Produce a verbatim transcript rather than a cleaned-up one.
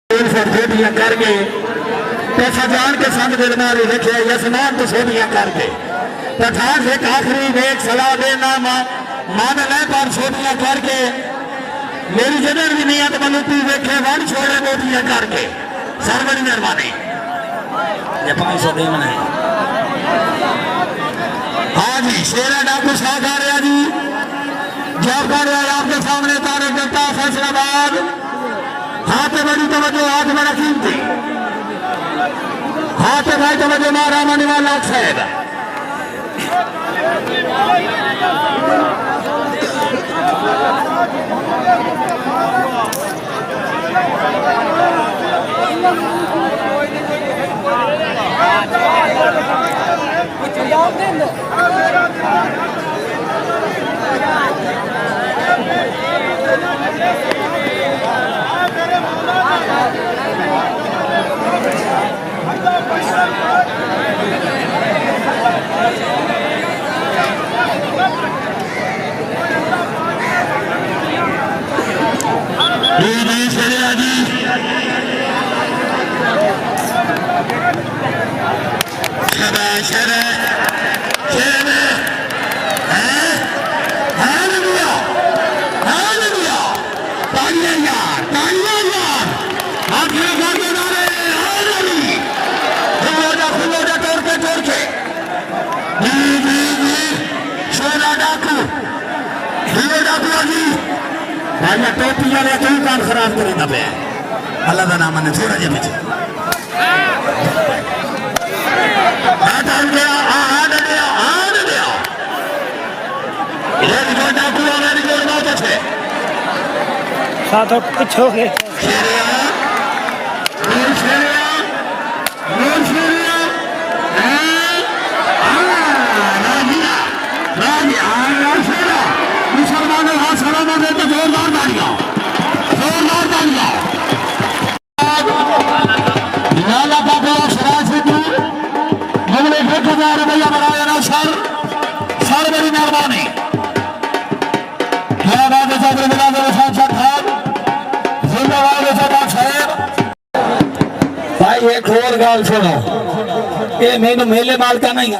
تین سو سودھیاں کر کے، پیسہ جان کے سنگ دل ماری رکھے، یسمان تو سودھیاں کر کے۔ پٹھان ہک آخری نیک صلاح ݙینا، ماں، ماں نے لے پر سودھیاں کر کے، میری جدر بھی نیت ملوٹی ویکھے، ون چھوڑے موٹیاں کر کے۔ سر بڑی مہربانی۔ یہ پانچ سو ݙیوݨ ہے۔ ہاں جی، شیر ہے ڈاکو شاہ کر رہا جی۔ جاب کر رہا ہے آپ کے سامنے طارق گٹا، فیصل آباد۔ ہاتھ پہ بڑی توجہ، ہاتھ بڑا قیمتی۔ ہاتھ پہ بھائی توجہ، ماں راما نواز لاکھ صاحب۔ جی، جی، شریعہ جی۔ شاباش، شاباش، شاباش۔ ہیں؟ ہاللویا، ہاللویا۔ تالیاں یار، تالیاں یار۔ ہاتھ کھڑے کر کے نعرے حیدری۔ کھلو جا، کھلو جا، ٹر کے، ٹر کے۔ جی، جی، جی۔ شیرا ڈاکو۔ ہیرو ڈاکو جی۔ بھائی، ٹوپی والے کیوں کان خراب کریندا پیا؟ اللہ دا نام نے تھوڑا جہا پیچھے۔ ہٹ، ہٹ گیا، آ، آ نہ گیا، آ نہ گیا۔ ویری گڈ ڈاکو، ویری گڈ، بہت اچھے۔ ساتھ پچھو گئے۔ شیریا، نور شیریا، نور شیریا، اے، آ، راجیا، راجیا، آ، نور شیریا۔ مسلمانوں، ہاتھ سلامت ہے تو زوردار تالیاں، زوردار تالیاں۔ لالا بابا سراج سنگھ جی، جنہیں ہک ہزار روپیہ بݨایا نا سر، سر بڑی مہربانی۔ کیا بات ہے صاحب، ملا دے حسین شاہ خان، زندہ باد ہے صاحب صاحب۔ بھائی، ایک اور گال سنو، اے مینوں میلے مال کا نہیں